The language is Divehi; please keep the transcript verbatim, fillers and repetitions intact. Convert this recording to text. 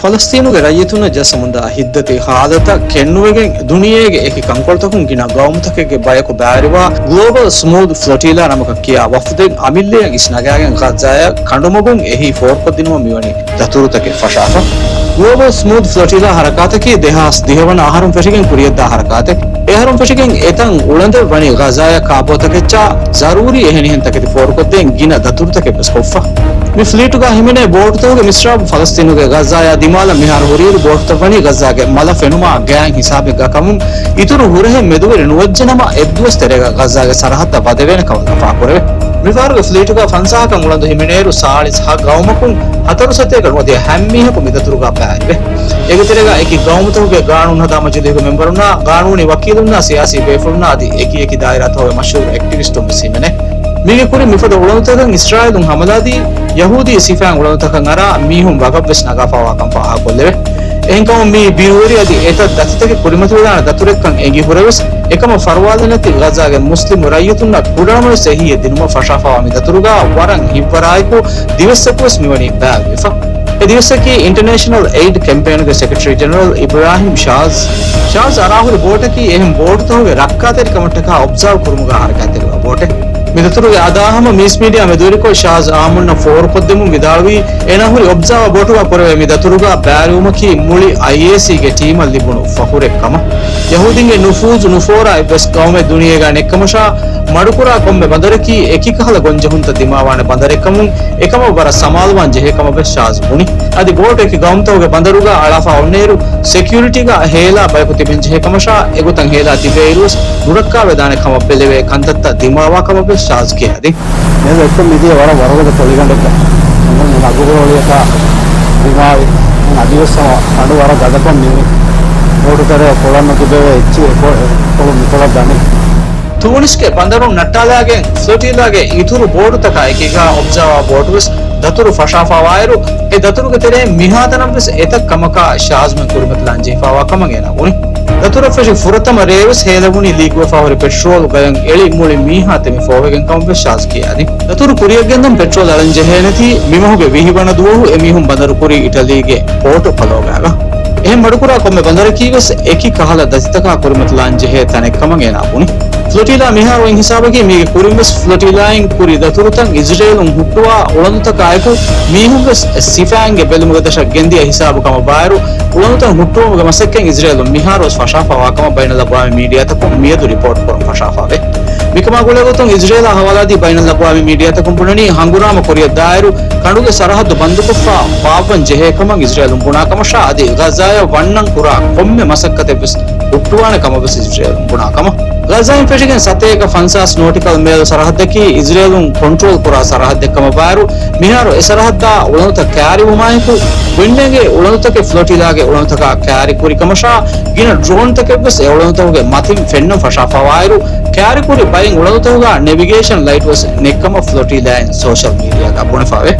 ފަލަސްތީނުގެ ރައްޔިތުންނަށް ޖައްސަމުންދާ ހިތްދަތި ހާލަތަށް ކެނޑުވެގެން ދުނިޔޭގެ އެކި ކަންކޮޅުތަކުން ގިނަ ގައުމުތަކެއްގެ ބަޔަކު ބައިވެރިވާ ގްލޯބަލް ސްމޫދް ފްލޮޓީލާ ނަމަކަށް ކިޔާ ވަފުދެއް އަމިއްލައަށް އިސްނަގާގެން ޣައްޒާއަށް ކަނޑުމަގުން އެހީ ފޯރުކޮށްދިނުމަށް މިވަނީ ދަތުރުތަކެއް ފަށާފަ. ގްލޯބަލް ސްމޫދް ފްލޮޓީލާ ހަރަކާތަކީ ދެހާސް ދިހަ ވަނަ އަހަރުން ފެށިގެން ކުރިޔަށްދާ ހަރަކާތެއް. އެ އަހަރުން ފެށިގެން އެތަން އުޅަނދެއް ވަނީ ޣަޒާޔަށް ކާބޯތަކެއްޗާ، ޒަރޫރީ އެހެނިހެން ތަކެތި ފޯރުކޮށްދޭން ގިނަ ދަތުރުތަކެއް ވެސް ކޮށްފަ. މި ފްލީޓުގަ ހިމެނޭ ބޯޓުތަކުގެ މިސްރާބު ފަލަސްތީނުގެ ޣަޒާޔާ ދިމާލަށް މިހާރު ހުރިއިރު ބޯޓުތައް ވަނީ ޣަޒާގެ މަލަށް ފެނުމާ ގާތް ހިސާބެއްގަ ކަމުން އިތުރު ހުރަހެއް މެދުވެރި ނުވެއްޖެނަމަ އެއްދުވަސް ތެރޭގަ ޣަޒާގެ ސަރަހައްދަށް ވަދެވޭނެ ކަމަށް ލަފާކުރެވޭ. މިފަހަރުގެ ފްލީޓުގަ ފަންސާހަކަށް އުޅަނދު ހިމެނޭއިރު ސާޅީސް ހަ ގައުމަކުން ހަތަރު ސަތޭކަ ނުވަދިހަ ހަތް މީހަކު މިދަތުރުގަ ބައިވެ. އޭގެ ތެރޭގަ އެކި ގައުމުތަކުގެ ގާނޫނު ހަދާ މަޖިލީހުގެ މެމްބަރުންނާ، ގާނޫނީ ވަކީލުންނާ، ސިޔާސީ ބޭފުޅުންނާ އަދި އެކި އެކި ދާއިރާތަކުގެ މަޝްހޫރު އެކްޓިވިސްޓުން ވެސް ހިމެނޭ. މީގެ ކުރިން މިފަދަ އުޅަނދުތަކަށް އިސްރާއީލުން ހަމަލާދީ، ޔަހޫދީ ސިފައިން އުޅަނދުތަކަށް އަރާ މީހުން ވަގަށް ވެސް ނަގާފައިވާ ކަން ފާހަގަކޮށްލެވޭ. އެހެންކަމުން މިއީ ބިރުވެރި އަދި އެތައް ދަތިތަކެއް ކުރިމަތިވެދާނެ ދަތުރެއްކަން އެނގި ހުރެވެސް، އެކަމަށް ފަރުވާލެއް ނެތި ޣަޒާގެ މުސްލިމު ރައްޔިތުންނަށް ކުޑަނަމަވެސް އެހީއެއް ދިނުމަށް ފަށާފައިވާ މި ދަތުރުގަ ވަރަށް ހިތްވަރާއެކު ދިވެއްސަކުވެސް މިވަނީ ބައިވެފަ. އެ ދިވެއްސަކީ އިންޓަރނޭޝަނަލް އެއިޑް ކެމްޕޭނުގެ ސެކްރެޓަރީ ޖެނެރަލް އިބްރާހިމް ޝާޒް، ޝާޒް އަރާހުރި ބޯޓަކީ އެހެން ބޯޓުތަކުގެ ރައްކާތެރިކަމަށްޓަކާ އޮބްޒާވް ކުރުމުގަ ހަރަކާތްތެރިވާ ބޯޓެއް. މި ދަތުރުގެ އަދާހަމަ މީސް މީޑިއާ މެދުވެރިކޮށް ޝާޒް އާއްމުންނަށް ފޯރުކޮށްދެމުން ވިދާޅުވީ، އެ ނަހުރި އޮބްޒާވާ ބޯޓުގަ ކުރެވޭ މި ދަތުރުގަ ބައިވެރިވުމަކީ މުޅި އައިއޭސީގެ ޓީމަށް ލިބުނު ފަޚުރެއް ކަމަށް. ޔަހޫދީންގެ ނުފޫޒު ނުފޯރާ އެއްވެސް ގައުމެއް ދުނިޔޭގަ ނެތްކަމަށާ، މަޑުކުރާ ކޮންމެ ބަނދަރަކީ އެކިކަހަލަ ގޮންޖެހުންތައް ދިމާވާނެ ބަނދަރެއްކަމުން، އެކަމަށް ވަރަށް ސަމާލުވާން ޖެހޭ ކަމަށް ވެސް ޝާޒް ބުނި. އަދި ބޯޓު އެކި ގައުމުތަކުގެ ބަނދަރުގަ އަޅާފަ އޮންނައިރު، ސެކިއުރިޓީގަ ހޭލާ ބަޔަކު ތިބެން ޖެހޭ ކަމަށާ، އެގޮތަށް ހޭލާ ތިބޭއިރުވެސް ނުރައްކާވެދާނެ ކަމަށް ބެލެވޭ ކަންތައްތައް ދިމާވާ ކަމަށް ވެސް ޝާޒް ކިޔައިދިން. މިއަދު އެއްކޮށް މިދިޔަ ވަރަށް ވަރުގަދަ ތޮޅިގަނޑެއްގަ އެނގުނު ނަގުގޮޅިއަކާ ދިމާވި. އަދިވެސް ހަމަ ކަނޑު ވަރަށް ގަދަކޮށް މިވި. ބޯޓުތެރެއަށް ކުޅަން ނުތިބެވޭ އެއްޗި އެކޮ-، އެކޮޅު މިކޮޅަށް ދަނީ. ތޫނިސްގެ ބަނދަރުން ނައްޓާލާގެން ފްލޮޓީލާގެ އިތުރު ބޯޓުތަކާ އެކީގަ އޮބްޒާވާ ބޯޓުވެސް ދަތުރު ފަށާފަވާއިރު، އެ ދަތުރުގެ ތެރެއިން މިހާތަނަށްވެސް އެތައް ކަމަކާ ޝާޒްމެން ކުރިމަތިލާން ޖެހިފައިވާ ކަމަށް އޭނާ ބުނި. ދަތުރަށް ފެށި ފުރަތަމަ ރޭވެސް ހޭލެވުނީ ލީކްވެފަ ހުރި ޕެޓްރޯލް ގަޔަށް އެޅި މުޅި މީހާ ތެމި ފޯވެގެން ކަމަށްވެސް ޝާޒް ކިޔާދިން. ދަތުރު ކުރިއަށްގެންދަން ޕެޓްރޯލް އަޅަން ޖެހޭނެތީ މިމަހުގެ ވިހި ވަނަ ދުވަހު އެމީހުން ބަނދަރު ކުރީ އިޓަލީގެ ޕޯޓު ޕަލޯގާގަ. އެހެން މަޑުކުރާ ކޮންމެ ބަނދަރަކީވެސް އެކި ކަހަލަ ދަތިތަކާ ކުރިމަތިލާން ޖެހޭ ތަނެއް ކަމަށް އޭނާ ބުނި. ފްލޮޓީލާ މިހާރު އޮތް ހިސާބަކީ މީގެ ކުރިންވެސް ފްލޮޓީލާއިން ކުރި ދަތުރުތައް އިޒްރޭލުން ހުއްޓުވާ އުޅަނދުތަކާއެކު މީހުންވެސް ސިފައިންގެ ބެލުމުގެ ދަށަށް ގެންދިޔަ ހިސާބު ކަމަށް ވާއިރު، އުޅަނދުތައް ހުއްޓުވުމުގެ މަސައްކަތް އިޒްރޭލުން މިހާރުވެސް ފަށާފައިވާ ކަމަށް ބައިނަލްއަގްވާމީ މީޑިއާތަކުން މިއަދު ރިޕޯޓް ކުރަން ފަށާފަވޭ. މިކަމާ ގުޅޭގޮތުން އިޒްރޭލާ ހަވާލާދީ ބައިނަލްއަގްވާމީ މީޑިއާތަކުން ބުނަނީ ހަނގުރާމަ ކުރިއަށްދާއިރު ކަނޑުގެ ސަރަހައްދު ބަންދުކޮށްފަ ބާއްވަން ޖެހޭ ކަމަށް އިޒްރޭލުން ބުނާ ކަމަށާ އަދި ޣަޒާޔަށް ވަންނަން ކުރާ ކޮންމެ މަސައްކަތެއްވެސް ހުއްޓުވާނެ ކަމަށްވެސް އިޒްރޭލުން ބުނާ ކަމަށް. ޣަޒާއިން ފެށިގެން ސަތޭކަ ފަންސާސް ނޯޓިކަލް މައިލް ސަރަހައްދަކީ އިޒްރޭލުން ކޮންޓްރޯލް ކުރާ ސަރަހައްދެއް ކަމަށް ވާއިރު، މިހާރު އެ ސަރަހައްދާ އުޅަނދުތައް ކައިރިވުމާއެކު، ގޮތްނޭނގޭ އުޅަނދުތަކެއް ފްލޮޓީލާގެ އުޅަނދުތަކާ ކައިރިކުރި ކަމަށާ، ގިނަ ޑްރޯންތަކެއްވެސް އެ އުޅަނދުތަކުގެ މަތިން ފެންނަން ފަށާފަވާއިރު، ކައިރިކުރި ބައެއް އުޅަނދުތަކުގަ ނެވިގޭޝަން ލައިޓްވެސް ނެތްކަމަށް ފްލޮޓީލާއިން ސޯޝަލް މީޑިއާގަ ބުނެފަވޭ.